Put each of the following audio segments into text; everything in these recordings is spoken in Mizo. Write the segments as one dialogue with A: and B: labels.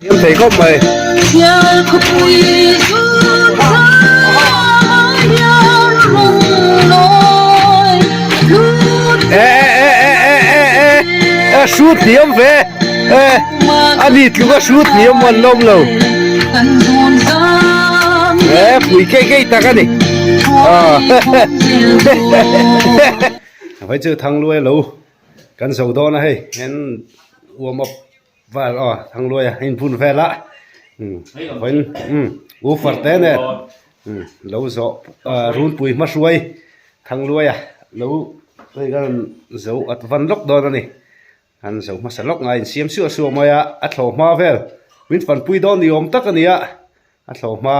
A: Thiam thei khawp mai. E e e e e e e shoot hniam ve e ani tluk a shoot hniam an lawm lo e pui kei kei tak ani a vai chu thangluai lo kan zo dawn a hei hen warm up Val aw Thangluaia a inbun vel a vawiin u farte nen lo zawh runpui hmahruai Thangluaia lo hei ka rawn zo at van lawk dawn a ni an zo hmasa lawk ngai insiam suah suah mai a a thlawh hma vel min fanpui dawn ni awm tak a ni a a thlawh hma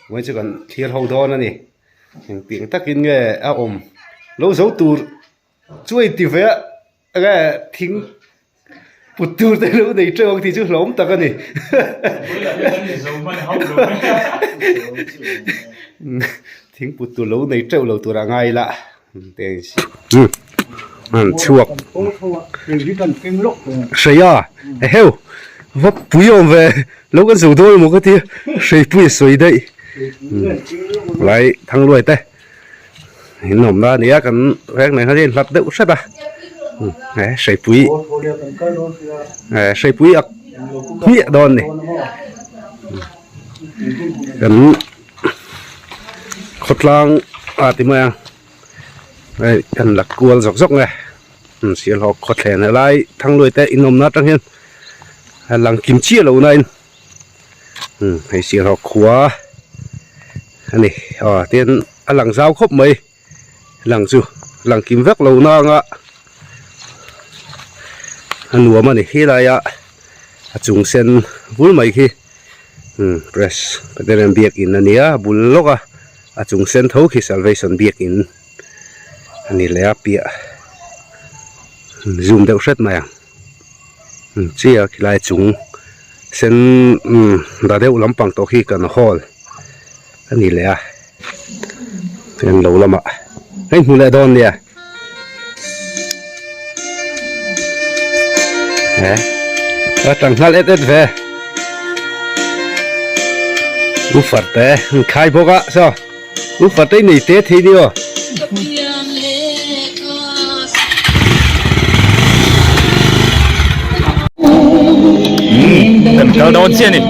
A: vawiin chu kan thlir ho dawn a ni engtiang takin nge a awm lo zo tur chu a inti ve a. Enge thing put tur te lo nei teuh ang tih chu hlawm tak a ni. Thing put tur lo nei teuh lo tur a ngai la an chhuak hreia eheu va pui awm ve lo kan zo dawn emaw ka tia hreipui a sawi daih lai thangluai te. In awm na ania kan reng nei hian hlat deuh hret a he hreipui eh hreipui a hmiah dawn a ni kan khawtlang a ti mai a hei kan la kual zawk zawk nge sialhawk khawthlen helai thangluai te in awmna atang hian a lang kim chiah lo na in. Hei Sialhawk khua a ni aw tin a lang zau khawp mai lang chu lang kim vek lo na anga a nuam a ni helai a a chung sen bul mai khi Presbyterian biakin a nia a bul lawk a a chung sen tho khi Salvation biakin a ni leh a piah zoom deuh hret mai ang. Chiah khilai chung sen da deuh lampang tawh khi kan hall a ni leh a chuan lo lamah hei hmu leh dawn nia he a tang nghal et et ve u far te an khai bawk a saw u far te i nei te thei ni aw.
B: Kan kal dawn chiah a ni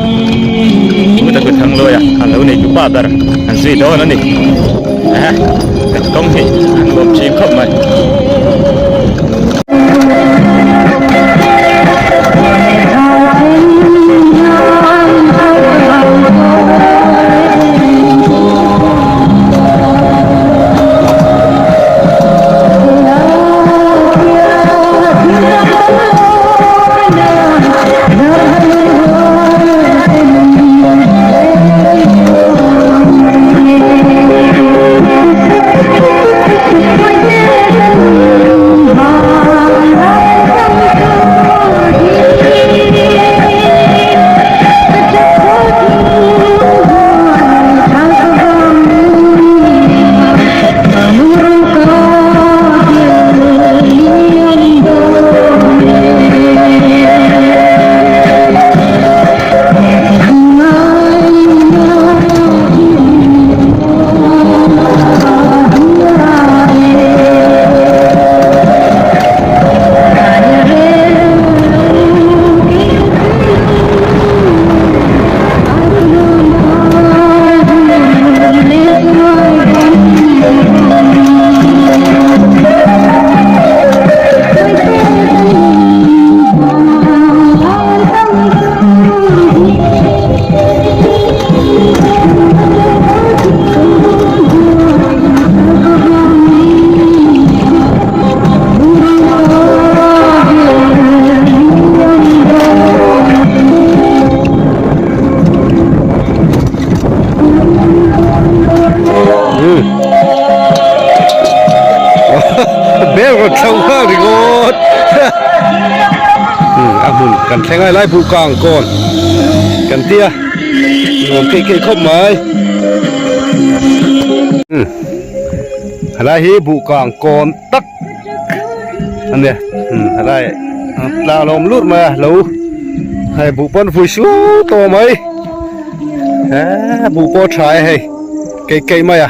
B: Buddha kut thang luai a an lo nei tu pa ber an zui dawn a ni kan kawng hi an nuam thin khawp mai.
A: Bel rawn thlo nghal ringawt a hmun kan thleng a helai buhkang kawn kan tia nuam keih keih khawp mai helai hi buhkang kawn tak a nia helai tla lawm lut mai a lo. Hei buh pawn vui su tawh mai. He buh pawh tha e hei. Kei kei mai a.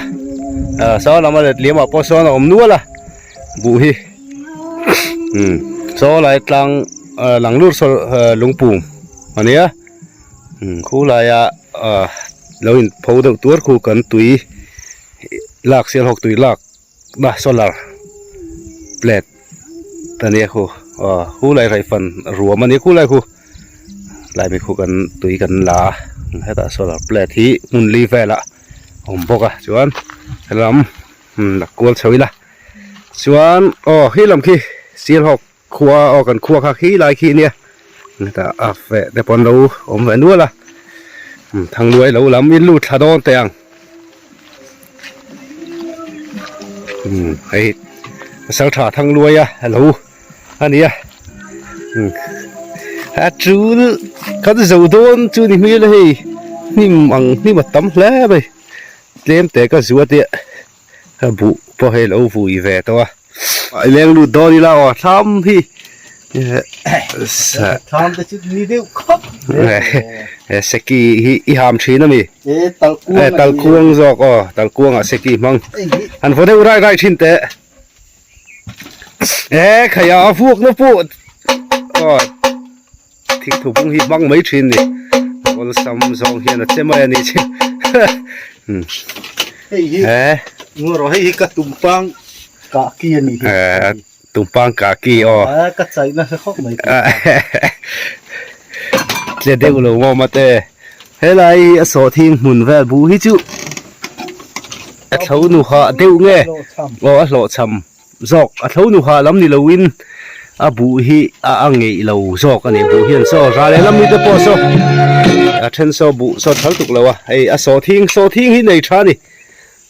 A: Ah saw lam a let liam ah pawh sawn a awm nual a. Buh hi. Um saw lai tlang lang lut saw lungpum ania. Um khu laia ah lo in pho deuh tuar khu kan tui lak sialhawk tui lak. na solar plate a nia khu aw khu lai hraih fan ruam a nia khu lai khu tlai mi khu kan tui kan la a hetah solar plate hi hmun li velah a awm bawk a chuan helam la kual chho ila chuan aw khi lam khi sialhawk khua aw kan khua kha khi lai khi ania hetah a feh te pawh an lo awm ve nual a thangluai lo lam in lut thla dawn teh ang umm hei pasal tha thangluai a lo ania umm a tul kan zo dawn chu ni hmel a hei hnim ang hnim a tam hle mai tlem te ka zuat e. Ka buh pawh hei lo vui ve tawh a. I leng lut dawn ila aw thlam hi
C: Thlam te chu ni deuh khawp
A: He seki hi i ham thin ami?
C: E talkuang
A: E talkuang zawk aw talkuang ah seki hmang. Han vaw deuh rai rai thin teh. E khaia a vuak na pawh aw thingthu bung hi hmang mai thin ni awlsam zawng hian a che mai a ni chi
C: hei hi ngaw rawh hei hi ka tumpang kah ki a ni hi
A: tumpang kah ki aw
C: ka chaih nasa khawp mai
A: tle deuh lo maw mate helai hi a sawhthing hmun vel buh hi chu a thlo nu hah deuh nge aw a hlawhchham. Zawk a tho nu ha lam ni loin a buh hi a a ngeih lo zawk a ni buh hian saw ra leh lam mi te pawh saw a then saw buh saw thal tuk lo a hei a sawhthing sawhthing hi nei tha a ni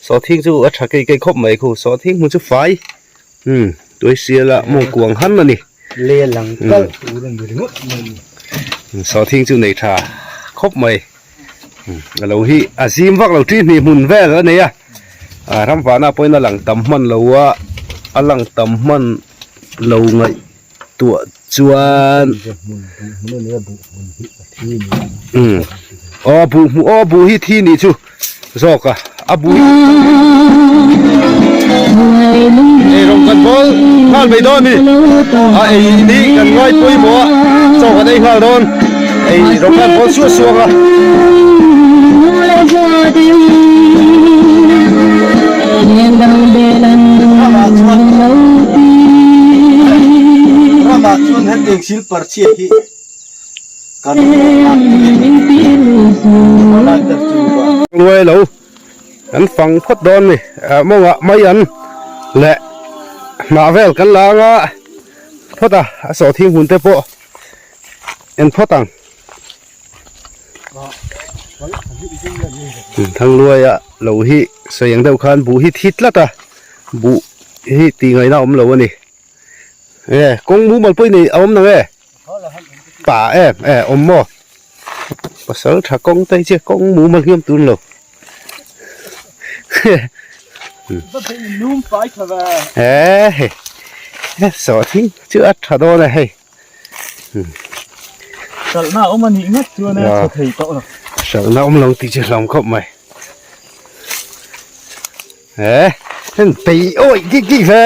A: sawhthing chu a tha kei kei khawp mai khu sawhthing hmu chu fai umm tuaisiala mawngkuang han a ni
C: le lang kalh tur a ni ringawt mai
A: a ni sawhthing chu nei tha khawp mai. A lo hi a zim vak lo ṭi hnih hmun vel a nei a ah ram vahna pawhin a lang tam hman lo a a lang tam hman lo ngaihtuah chuan umm aw buh hmuh aw buh hi thi nih chu zawk a a buh hi ei rawng kan bawl nghal mai dawn a ni a ei nih kan ngai pawimawh a chaw kan ei nghal dawn ei rawng kan bawl suah suak a.
C: Ramah chuan hetiang silper chhia hi
A: Luai lo kan fang phawt dawn ni mawngah mai an leh hnah vel kan la anga phawt a a sawhthing hun te pawh en phawt ang Thangluaia lo hi sawi ang deuh khan buh hi thi tlat a buh hi tih ngaihna a awm lo a ni. E kawng mumal pawh i nei a awm nang e pa em e awm maw pasal tha kawng te hi chu kawng mumal hi awm tun lo e hei sawh thing chu a tha dawn a hei
B: hralhna awm a nih ngawt chuan a chhe thei tawh lo
A: hralhna awm lo tih chu hlawm khawp mai. He hen tei oi ki ki ve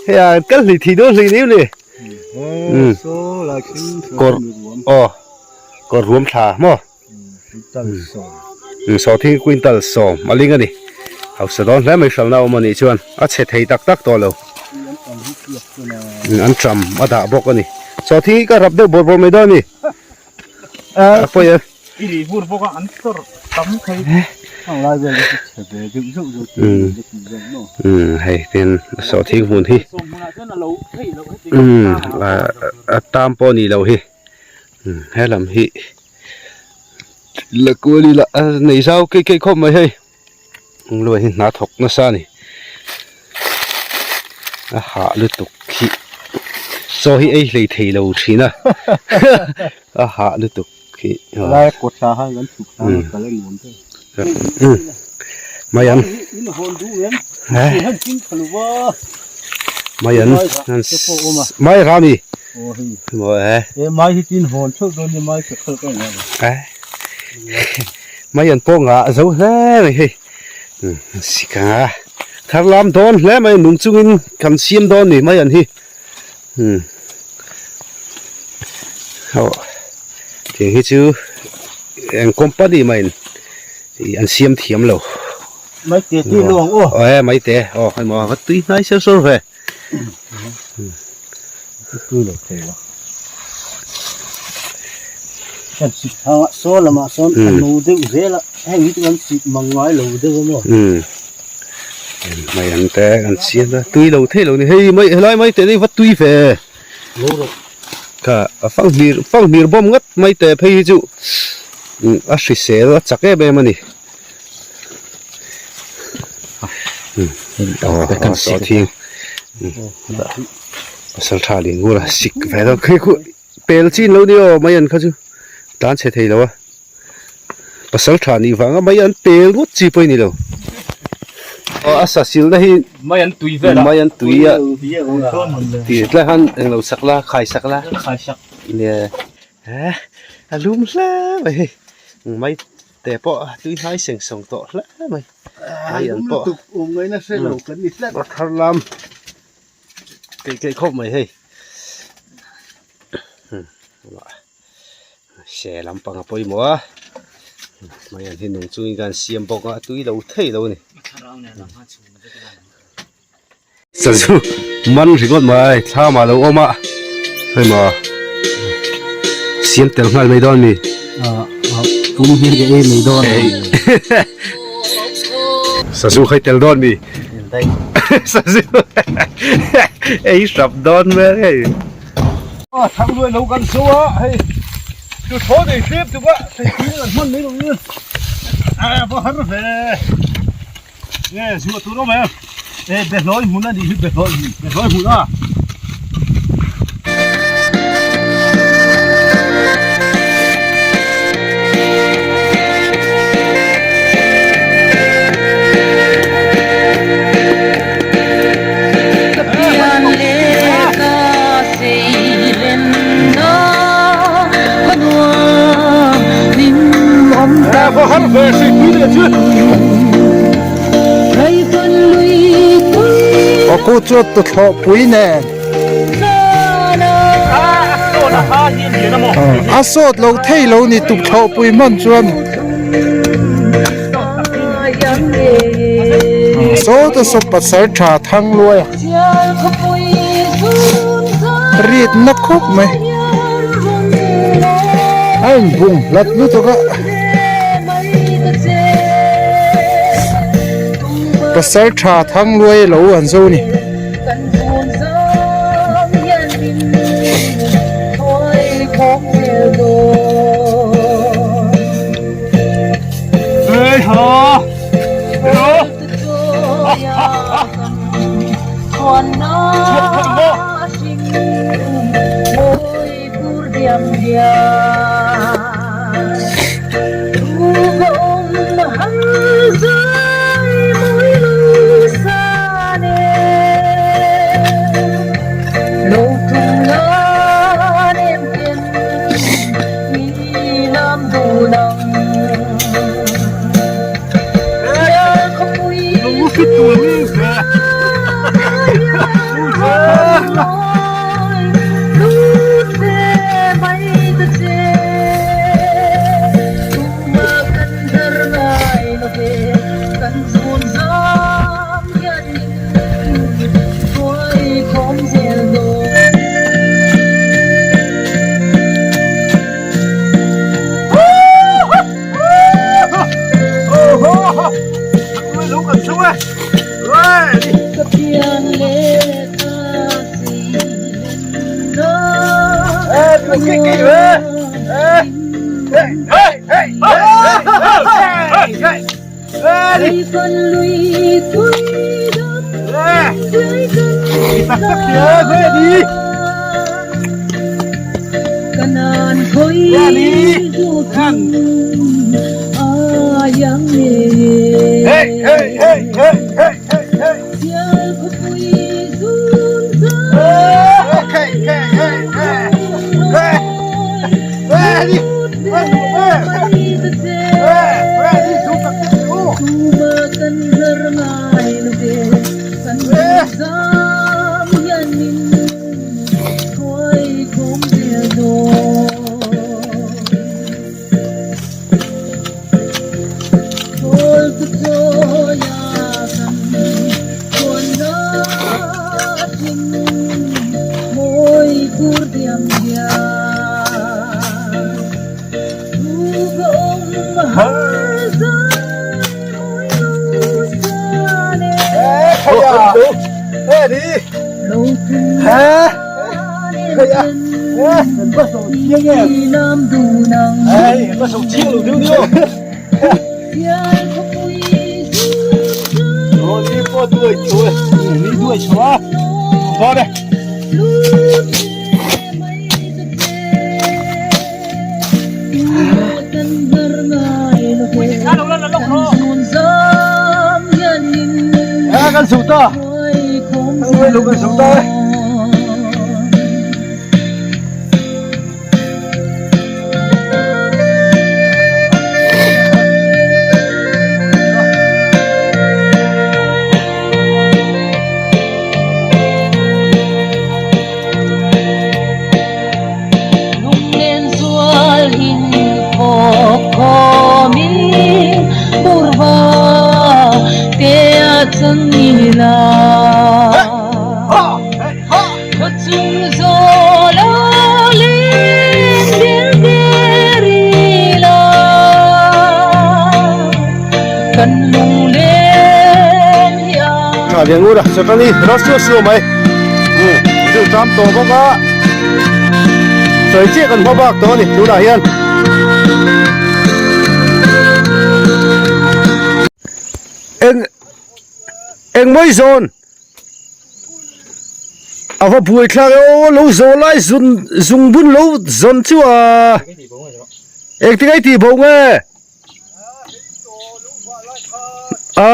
A: he a kal hli thi dawn hli niu ni
C: um
A: kawr aw kawr ruam thla maw um sawhthing quintal sawm a ling a ni hausa dawn hle mai hralhna awm a nih chuan a chhe thei tak tak tawh lo an tram a dah bawk a ni sawhthing hi ka rap deuh bawrh bawrh mai dawn a ni. A pawi e.
B: I ri vur bawk a an tawrh tam thei.
C: Ang lai vel te chu chhe ve deuh zeuh zeuh tih an ti zawk maw.
A: Umm hei tin sawhthing hmun hi. Umm a tam pawh ni lo hi. Umm he lam hi la kual ila a nei zau keih keih khawp mai hei. Luai hi hna thawk nasa a ni. A hah lutuk hi chaw hi ei hlei thei lo thin a a hah lutuk hi
C: Lai kawt thla khan kan chhuk thla a kal a nuam te.
A: Mai an Mai an mai rami. Maw e.
C: E mai hi tin hawn theuh dawn nia mai ka khal ka ngai lo.
A: E. Mai an pawh ngah zo hle mai hei. Sik anga thar lam dawn hle mai nung chungin kan siam dawn ni mai an hi. Aw tiang hi chu eng company mahin an siam thiam lo.
C: Mai te ti lo ang aw.
A: Aw e mai te aw hei maw va tui hnai ser sawr ve.
C: Tui lo thei lo. Kan sik thang a saw lamah sawn a no deuh zel a heng hi chu kan sik mang ngai lo deuh a maw.
A: Mai ang te kan siam a tui lo thei lo ni hei mai helai mai te hi va tui ve.
C: Lo rawh.
A: Kha a fanghmir fanghmir bawm ngat mai te phei hi chu a hrisel a chak em em a ni. Aw saw thing pasal tha leh ngur a sik ve deuh khi khu pel chin lo ni aw mai an kha chu tan chhe thei lo a pasal tha nih vanga mai an pel ngawt chi pawh a ni lo aw a sa sil na hi
B: mai an tui vel a
A: mai an tui a tih tlai khan englo sak la khai sak la nia a lum hle mai hei mai Te pawh tui hnai seng sawng tawh hle mai. Mai an pawh.
C: Tuk um ngaina hre lo kan ni tlat.
A: A thar lam keih keih khawp mai hei. Se lampang a pawimawh a. Mai an hi nung chungin kan siam bawk a tui lo thei lo a ni. Sazu man ringawt mai thlam ah lo awm a hei maw siam tel nghal mai dawn mi
C: tum hian ka ei mai dawn
A: sazu khai tel dawn mi sazu ei hrap dawn mek hei
C: a thang luai lo kan so a hei tu thaw nei tlem tuk a thei tui an hman mai lo ni a va har ve Nge zuah tur awm em? E behlawi hmun a nih hi behlawi hmun, behlawi hmun a.
D: Awku chu tuthlawh pui nen a sawt lo thei lo ni tuthlawh pui hman chuan sawta saw pasal tha thang luai a rit na khawp mai a inbung hlat lutuk a. Pasal tha thang luai lo an zo ni.
A: Tha lian ngur a Satani rawt suau suau mai umm deuh tam tawh bawk a sawi chiah kan hma bak tawh a ni tunah hian. Eng engmawi zawn a va buai thlak e aw lo zawh lai zun zungbun lo zawn chu a engtin nge i tih bo nge. A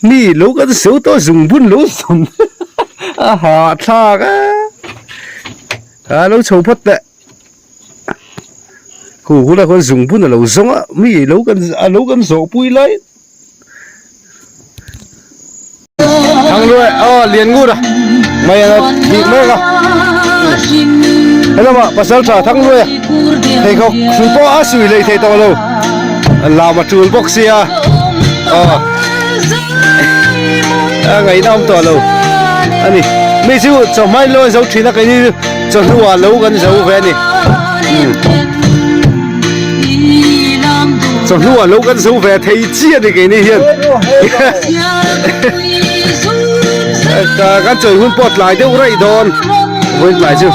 A: mi lo kan so tawh zung bun lo zawm a hahthlak a a lo chho phawt teh khu hunah khuan zung bun a lo zawng a mi lo kan a lo kan zawh pui lai Thangluai aw Lianngur a mai a thih mek a helama pasal tha Thangluai a pheikhawk hrui pawh a sui lei thei tawh lo lam a tul bawk sia aw a ngaihna awm tawh lo a ni mi chu chawhmai lo an zo thin a keini chawhnu ah lo kan zo ve a ni. Chawhnu ah lo kan zo ve thei chiah a ni keini hian kan chawi hun pawh tlai deuh raih dawn vawiin tlai chu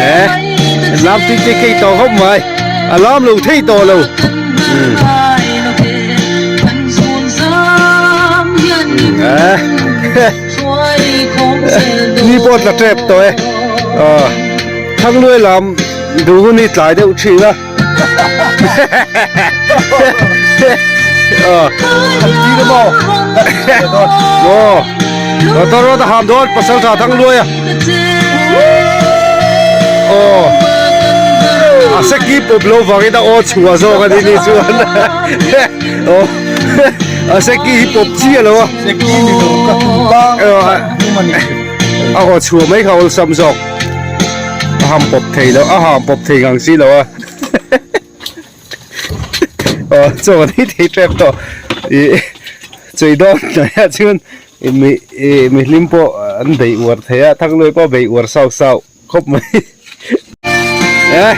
A: he lam tui te kei tawh khawp mai a lam lo thei tawh lo Ni pawh tla tep tawh e aw Thangluai lam duh hun hi tlai deuh thin a aw aw tawt rawt a ham dawn pasal tha Thangluai a aw a seki pawp lo vangin a aw chhuah zawk a ni ni chuan aw a seki hi pawp chiah lo a. A haw chhuah mai kha awlsam zawk a ham pawp thei lo a ham pawp thei ngang si lo a aw chaw kan ei thei tep tawh ih chei dawn hnaiah chuan mi ih mihlim pawh an beih uar thei a thangluai pawh a beih uar sauh sauh khawp mai e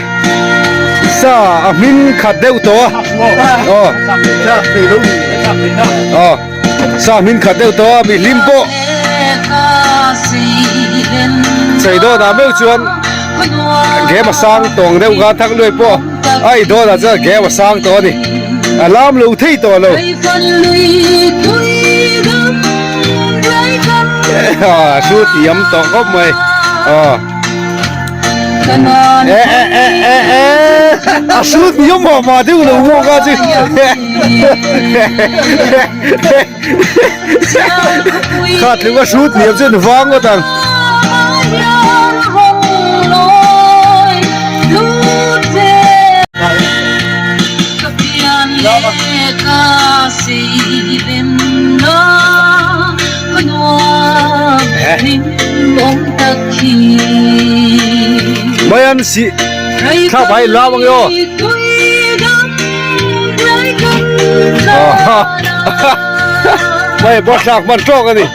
A: sa a hming khat deuh tawh a aw aw sa hming khat deuh tawh a mihlim pawh chei dawn ah meuh chuan game a sang tawng deuh kha thak luai pawh a i dawn ah chuan game a sang tawh a ni a lam lo thei tawh lo a thu thiam tawh khawp mai aw e e e e e a thu thiam mah mah deuh lo maw ka chu kha tling a thu thiam chu an vang ngawt ang. Mai an si thla pai la bang yo. Mai bo thlak man tawk ani.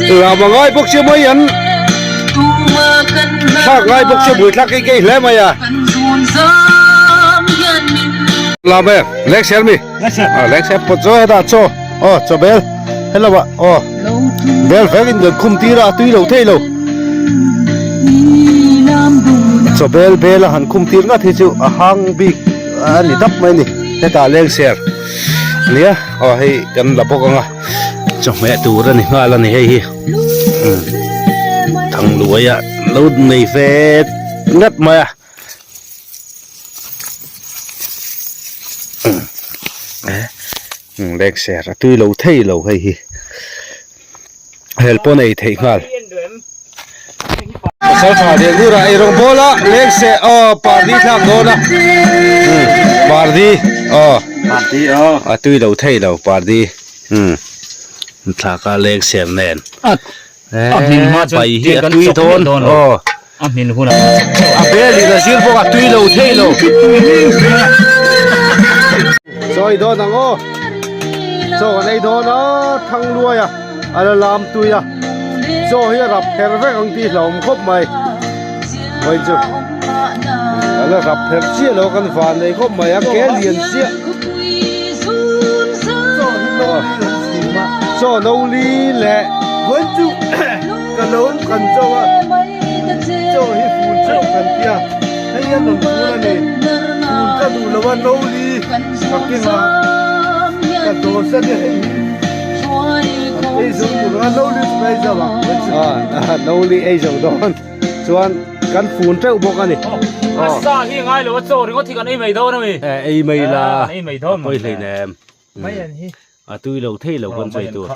A: Lam a ngai bawk sia mai an thlak ngai bawk sia bui thlak kei kei hle mai a lam e leng ser mi leng ser pawt zo heta chaw aw chaw bel hello ah aw bel vek in kan khum tir a a tui lo thei lo chaw bel bel a han khum tir ngat hi chu a hang bik a ni dap mai a ni hetah leng ser nia aw hei kan la bawk ang a. Chawhmeh tur a ni nghal a ni hei hi Thangluai a lo nei ve ngat mai a lek ser a tui lo thei lo hei hi hel pawh nei theih nghal pasal tha leh ngur a eirawng bawl a leng seh aw pardi thlak dawn a pardi aw
B: pardi aw
A: a tui lo thei lo pardi um thlak a leng ser nen
B: a hmin hma chuan
A: pai hi a tui dawn aw
B: a hmin hunah
A: a bel in a zir bawk a tui lo thei lo chawi dawn ang aw chaw an ei dawn a thangluai a a la lam tui a chaw hi a rap pher vek ang tih hlauhawm khawp mai vawiin chu a la rap pher chiah lo kan van nei khawp mai a ke lian chiah chaw no li leh
C: vawiin chu ka lo kan chaw a chaw hi fun theuh kan tia hei hian rawn fun a ni fun ka duh lo a no li ka keng a ka dawr se nia hei hi an ei zo tur a no li chu ka ei zo ang
A: ah no li ei zo dawn chuan kan fun teuh bawk a ni
B: a sa hi ngai lo a chaw ringawt hi kan ei mai dawn a mi
A: ei mai la
B: ei mai dawn
A: pawi hleinem A tui lo thei lo kan sawi tur.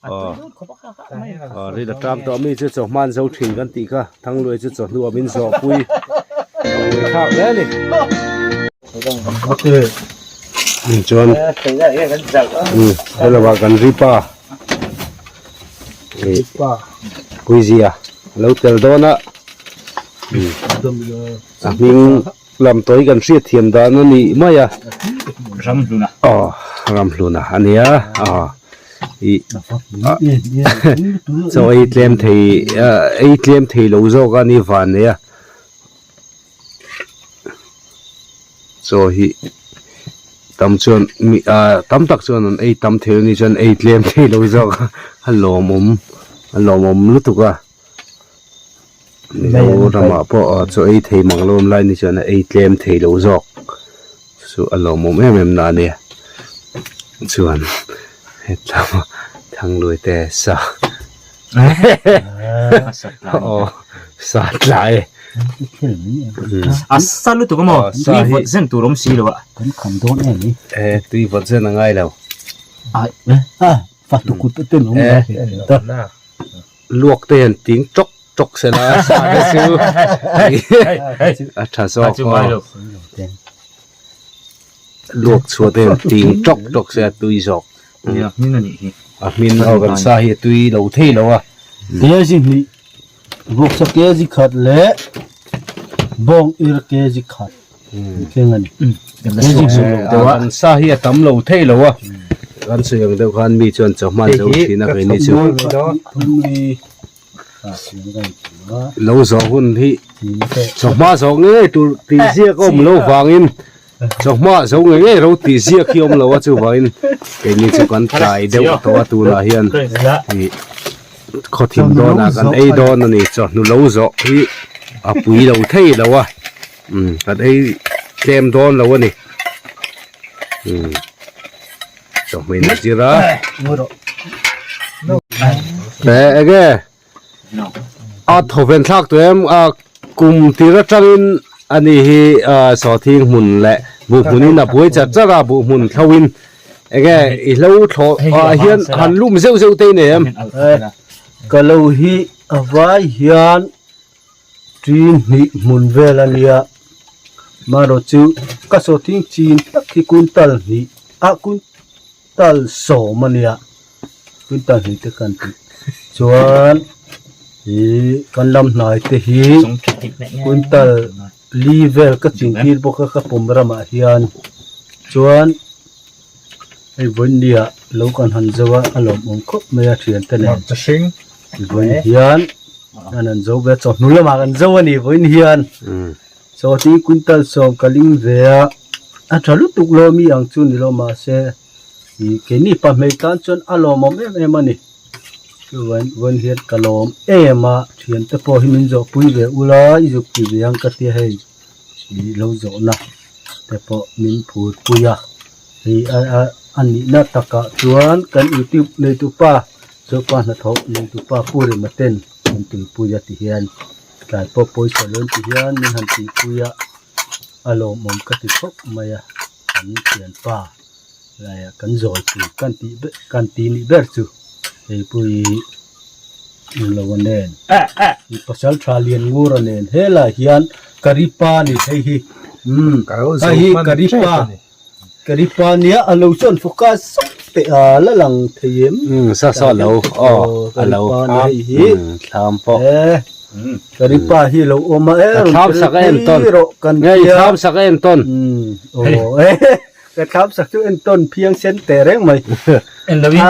A: Aw rin a tang tawh mi chu chaw hman zo thin kan tih kha Thangluai chu chaw hnuah min zawh pui a buai thlak hle a ni. Chuan hello ah kan ripa Puizia a lo tel dawn a a hming Lam tawi kan hriat thiam dan a nih mai a.
B: Ramhluna.
A: Aw, Ramhluna a nia. Aw, i chaw ei tlem thei ei tlem thei lo zawk a ni van nei a. Chaw hi tam chuan mi ah tam tak chuan an ei tam thei a ni chuan ei tlem thei lo zawk a a lawmawm a lawmawm lutuk a. Mizo ramah pawh ah chaw ei thei mang lo awm lai ni chuan a ei tlem thei lo zawk chu a lawmawm em em na a nia chuan hetlama thangluai te sa aw sa tlai
B: a sa lutuk a maw tui vawt zen tur awm si lo a
A: e tui vawt zen a ngai lo luak te hian ting tawk tawk se la sa te chu a tha zawk aw luak chhuah te hian ting tawk tawk se a tui zawk a hmin aw kan sa hi a tui lo thei lo a
C: kg hnih vawksa kg khat leh bawng ir kg khat thleng a ni
A: kan sa hi a tam lo thei lo a kan sawi ang deuh khan mi chuan chaw hman zo thin a keini chu lo zawh hun hi chawhma zawh ngei ngei tur tih ziak a awm lo vangin chawhma zo ngei ngei ro tih ziak hi a awm lo a chuvangin keini chu kan tlai deuh tawh a tunah hian ih khawthim dawnah kan ei dawn a ni chawhnu lo zawh hi a pui lo thei lo a. Umm kan ei tlem dawn lo a ni umm chawhmeh a zir a e enge a thawven thlak tawh em a kum tir atangin ani hi sawhthing hmun leh buh hmunin a buai chat chat a buh hmun thlo in enge i hlo thlawh ah hian han lum zeuh zeuh te i nei em
C: ka lo hi.
E: a vai hian ṭi hnih hmun vel a nia marawh chu ka sawhthing chin tak hi quintal hnih ah quintal sawm a nia quintal hnih te kan tih chuan ihh kan lam hnai te hi quintal li vel ka chin tir bawk a ka pawm ramah hian chuan hei vawinia lo kan han zo a a lawmawm khawp mai a thiante nen vawiin hian an han zo ve a chawhnu lamah kan zo a ni vawiin hian chawhni quintal sawm ka ling ve a a tha lutuk lo mi ang chu ni lo mahse ih keini pahmei tan chuan a lawmawm em em a ni chuan vawiin hian ka lawm em a thiante pawh hi min zawh pui ve ula i zuk ti ve ang ka tia hei ih lo zawhna te pawh min phur pui a hei a a a nihna takah chuan kan youtube neitupa chupa hnathawh neitupa pu Rema ten min tuipui a ti hian tlai pawh pawisa lo ti hian min han tihpui a a lawmawm ka ti khawp mai a kan thianpa laiah kan zawi pui kan tih ber kan tih nih ber chu hei pawh hi englo a nen pasal tha lian ngur a nen helai hian karipa a ni hei hi umm hei hi karipa karipa nia a lo chuan focus sawk teh a la lang thei em
A: umm sa saw lo aw a lo
E: karipa a ni hei hi
A: thlam pawh
E: e karipa hi lo awm a e rawn
A: thlam sak a en tawn
E: rawh kan
A: nge i thlam sak a en tawn
E: umm aw e ka thlam sak chu en tawn phiang sen teh reng mai
B: en lo in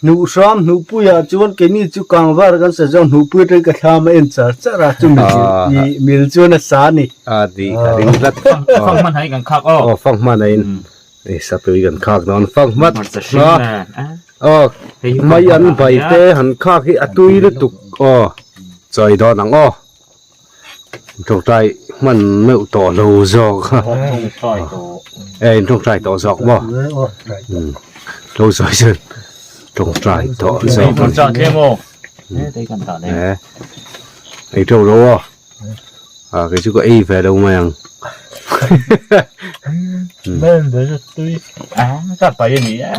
E: Hnuh hram hnuhpuiah chuan keini chu kangvar kan sa zawk hnuhpui atangin ka thlam a en char char a chumi ih mil chuan a sa a ni.
A: A ti ka ring tlat.
B: Fang hman hai kan khak aw.
A: Aw fang hman a in i satui kan khak dawn fang hmat aw mai an bai te han khak hi a tui lutuk aw chawi dawn ang aw. Tawngtai hman meuh tawh lo zawk a e in tawngtai tawh zawk maw lo sawi chuan tawngtai tawh zawk e ei teuh lo aw a kei chu ka ei ve lo mai ang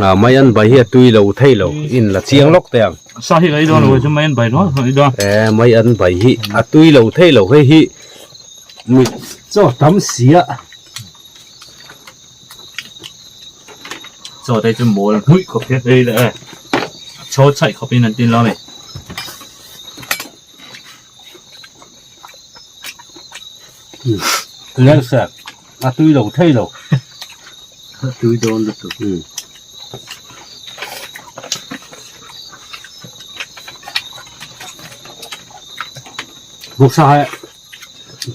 A: a mai an bai hi a tui lo thei lo in la chiang lawk teh ang.
B: Sa hi ei dawn lo chu mai an bai nual ei dawn.
A: E mai an bai hi a tui lo thei lo hei hi mi chaw tam si a.
B: Chaw te chu mawl hmuih khawp hian ei leh e. Chaw chhaih khawp in an tin lo a ni.
A: Lengser a tui lo thei lo.
E: A tui dawn lutuk.
A: Bawksa hai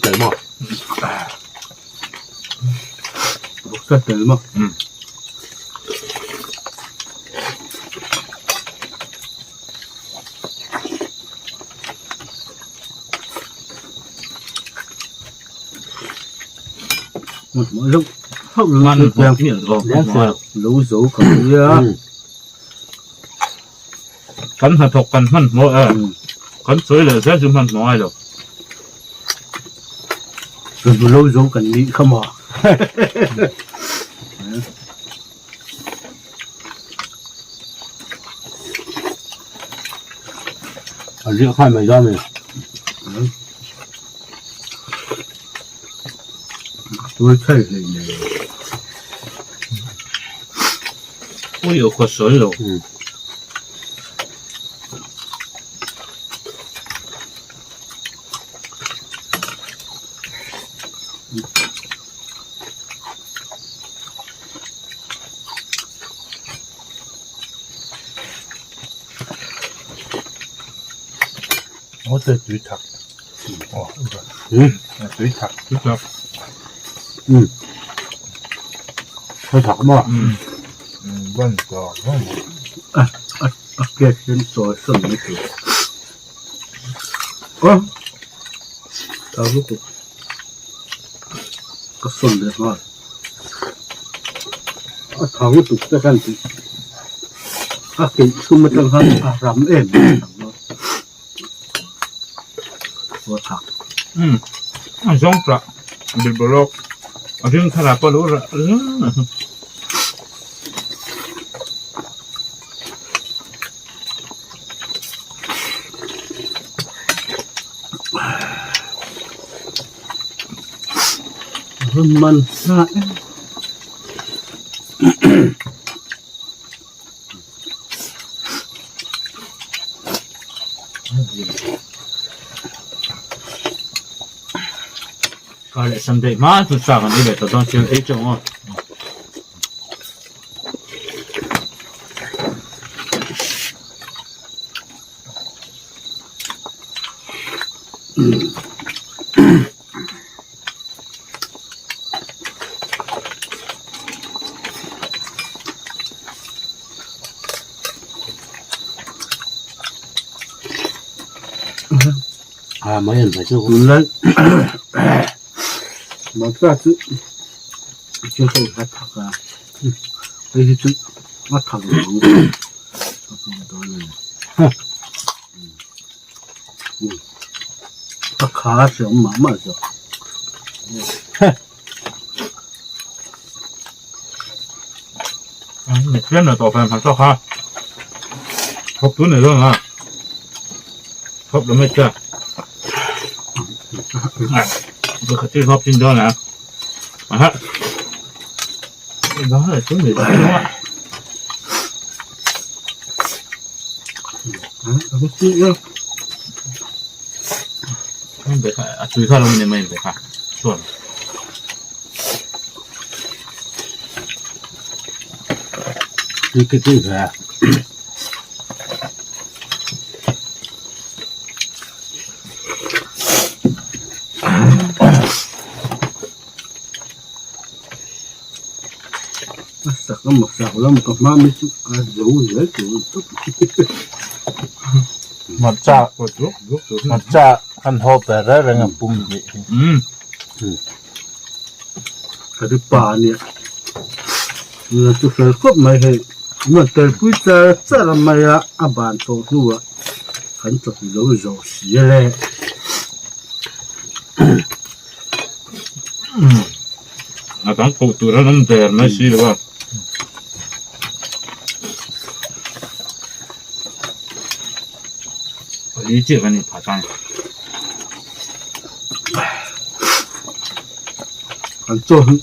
A: tel maw?
E: Bawksa tel maw? Lo zo ka nia.
B: Kan hnathawk kan hmanhmawh e. Kan sawi leh zel chu hmanhmawh ngai lo.
E: Lo zo kan nih kha maw.
A: A ziah khai mai dawn a ni.
E: Tuai thei hlei nei.
B: Ui a khaw sawi lo.
E: A cake hian chawi sawn mai tur. Aw ta lutuk ka sawn leh nghal a tha lutuk te khan tih a keih chhum atang khan a ram em em ang a aw tha
B: um a zawng tah bilbawlawk a ring thar ah pawh lo rah
E: A man hla em.
B: Kar leh Sunday hma chu sa kan ei leh tawh dawn chiang ei teuh ang aw.
A: A mai an mai chu
E: tunlai Malta chu thil ho a thak a hei hi chu a thak lo ang a hmang dawn a ni a kha a hreawm mah mah zawk
B: Tlem la tawh fan tawk ha hawp tun nei dawn a hawp lo mai cha khat chu hawp chin dawn a aha đó là số người đúng không ạ a tui kha lo ni mai be kha chuan
A: Tui cái tui về
E: A sak a mak sak lam ka hma mi chu a zo zel tur a ni tawp.
F: Hmarcha hmarcha an haw ber reng reng a pum nih hi.
E: Ka ri pa a nia. Nula chu fel khawp mai hei. Nuan telpui char char a mai a, a ban tawh hnuah kan chawhnu lo zawh si a le.
B: A dang koh tur an awm der mai si lo a. Pali chiah kan inphah tan.
E: Kan chaw hi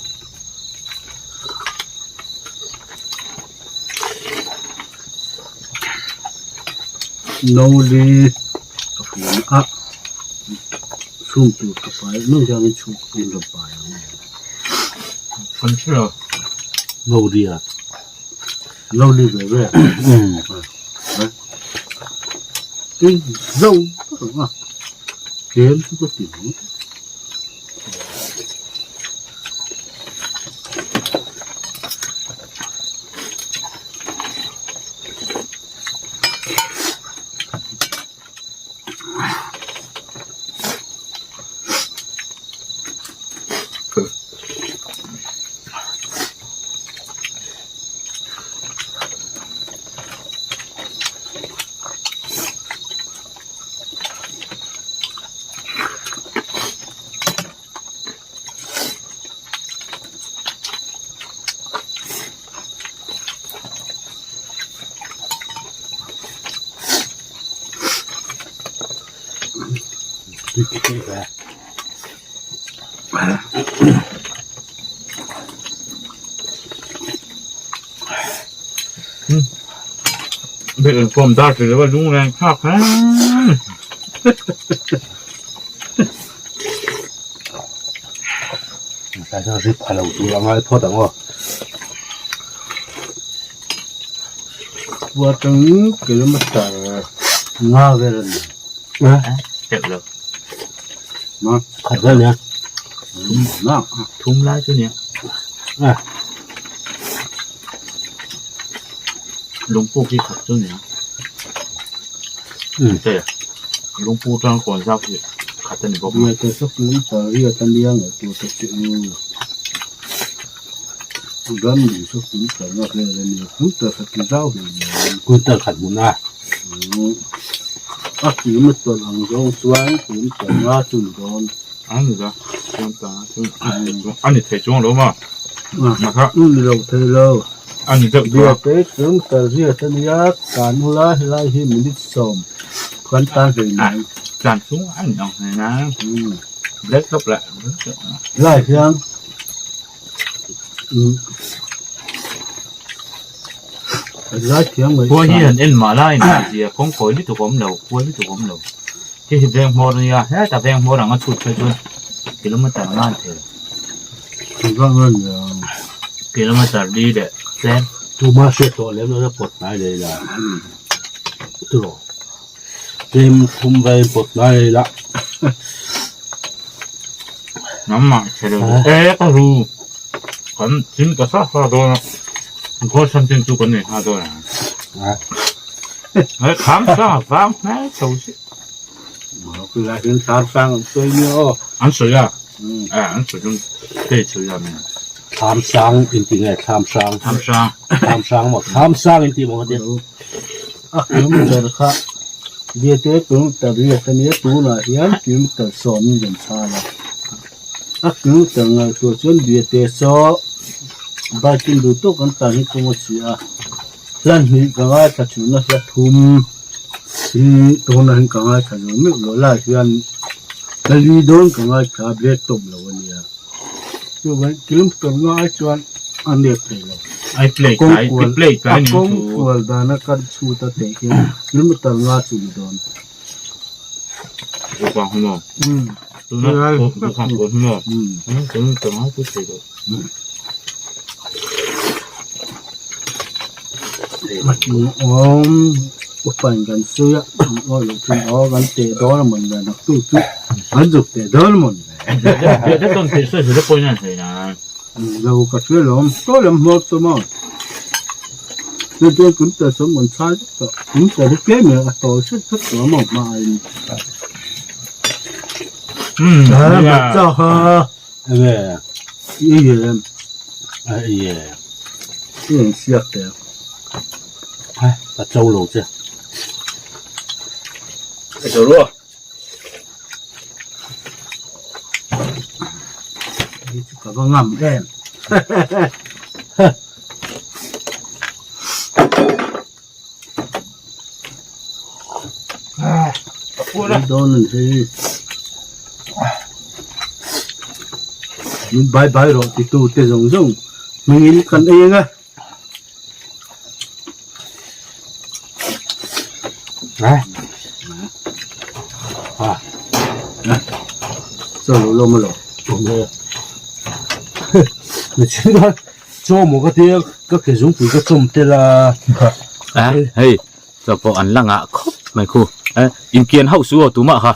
E: no li ka fun a chhum tur ka pai mai hian chhuk in rawn pai ang.
B: Kan hria.
A: No li a.
E: No li ve ve. Tin zo tak ang a tlem chu ka ti mai.
B: Bel form dar chu lo lung reng thlak hle.
A: Tlai chuan ri pha lo tur a ngai phawt ang aw.
E: Khua atangin kilometer nga vel a ni.
B: Telh lo.
A: Khat vel nia.
B: Thum lai chu nia. Lungpuk hi khat chu nia. Te lungpuk atang kawn zau hi khat a ni bawk a.
E: Ngaihtuah sawk kilometer riat a nia ngaihtuah ta teh u. Ram ri sawk kilometer nga vel a nia kilometer khat ki zau hle mai.
A: Kilometer khat hmun a.
E: A kilometer ang zawng chuan kilometer nga chu ni dawn.
B: A ni la kilometer nga chu a ni thei chuang lo ma.
E: Ni lo thei lo.
B: A ni deuh
E: Bia te kilometer riat a nia kan ula helai hi minute sawm kan tan hlei mai.
B: Tlan chung a ni ang hle na. Black top lah.
E: Helai hian.
F: Khua hi han en mah la in zia kawng kawi lutuk a awm lo, kual lutuk a awm lo. Hei hi veng hmawr a nia, heta veng hmawr ang a chhut phei chuan kilometer nga an thei lo. Kilometer li leh tlem.
A: Tuma hriat tawh lem lo na pawt hnai leh ila turaw tlem thum vel pawt hnai leh ila.
F: Nangmah chhe lo e ka ru kan chin ta sa sa dawn a khaw chhan chin chu kan nei nghal dawn a he kham sang a vang hmel chho si an sawi a an sawi chu hei chho ya min
A: Thlam sang inti nge thlam hrang
F: thlam hrang
A: thlam hrang maw thlam sang inti maw ka tia
E: A kilometer kha Biate kilometer riat a nia tunah hian kilometer sawmin kan chhal a a kilometer ngaihtuah chuan Biate saw bike in duh tawk an tan hi kawng a chhia a hla hnih ka ngaithla thin a hla thum hi tunah hian ka ngaithla zo meuh lo lai hian hla li dawn ka ngaithla a break tawp lo a nia. Chuvang kilometer nga ai chuan a nep thei lo.
F: Ai play tlai i play tlai
E: ning chu. A kawng kual dana kan chhut a teh hian kilometer nga chu ni dawn.
F: Duhkhang hu maw? Tuna duhkhang kual hu maw? Kilometer nga chu thei lo.
E: Awm upain kan sawi a aw loh chuan aw kan teh dawn a mawn le naktuk chu an zuk teh dawn a mawn le. Lo ka hria lo sawi lam hmawr chu maw chu chuan kum tel sawm kan chhai vek tawh kum tel hi tlem in a tawi hret hret tawh a maw hma aiin.
A: Ka cho lo che.
E: Ka va ngam em. Dawn an hei. Min bai bai rawh titu te zawng zawng hmingin kan ei ang a. Chaw lo lawm alo.
A: Chaw maw ka tia ka ke zungpui ka chawm tel a.
B: Hei chaw pawh an la ngah khawp mai khu. Inkian hauh su aw tumah kha.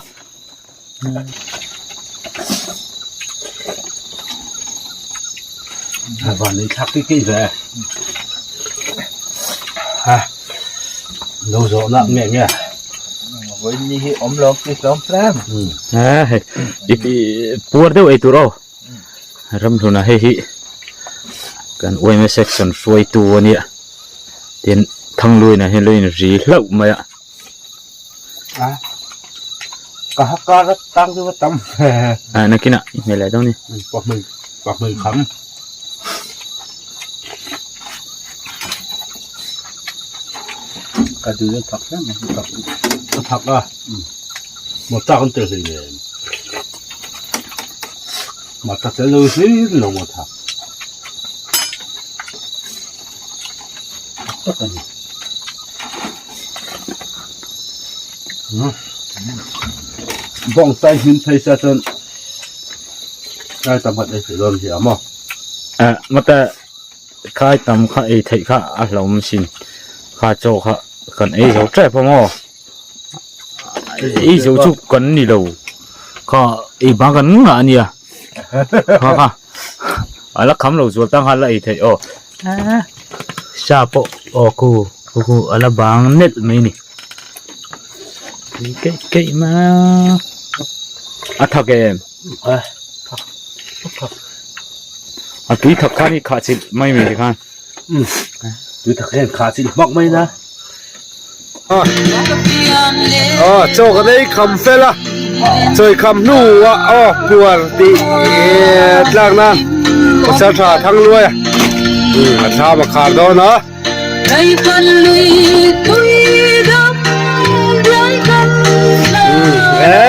A: Van nei thlak keih keih ve ha lo zawh nak nge nge
F: vawiin ni hi awm lo ti tlawm tlem
B: ha hei i puar deuh ei tur aw ramhluna hei hi kan yma section hruaitu ania tin thangluaina hian lo in ri hlauh mai a.
A: Ka ha kar a tang deuh a tam
B: a nakinah i hmel leh dawn ni
A: pahmei pahmei kham ka duh a thak hle mai thak a thak a motor an tel hlei nen motor tel lo hlir lo maw thak tak a ni.
E: Bawng tai hmin phei sa chuan kai tam khat ei theih dawn hi a maw.
B: Eh mate khai tam kha ei theih kha a hlauhawm sin kha chaw kha kan ei zo tep a maw ei zo chu kan ni lo kha ei bang kan ngah a nia kha kha a la kham lo zual tang kha la ei theih aw. Sa pawh aw khu khu khu a la bang nelh mai a ni keih keih mai a a thak em a tui thak khan i khah chilh mai mai khan
A: tui thak hian khah chilh hmak mai na aw chaw ka nei kham fel a chawi kham hnu ah aw puar tih tlak nan pasal tha thang luai a a thlam a khar dawn a. E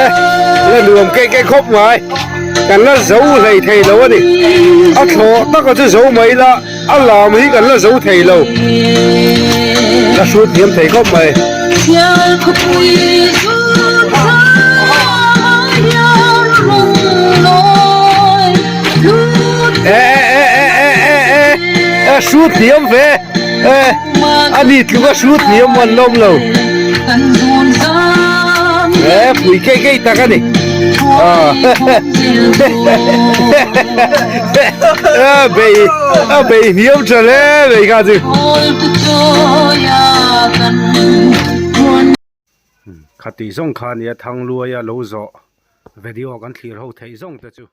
A: la nuam keih keih khawp mai. Kan la zo hlei thei lo a ni. A thlawh taka chu zo mai la, a lam hi kan la zo thei lo. La hrut thiam thei khawp mai. E e e e e e e hrut thiam ve e a ni tluk a hrut thiam an lawm lo. E pui kei kei tak a ni. A bei a bei hniam tha hle mai kha chu. Khati zawng kha nia Thangluaia lo zawh video kan thlir ho theih zawng te chu.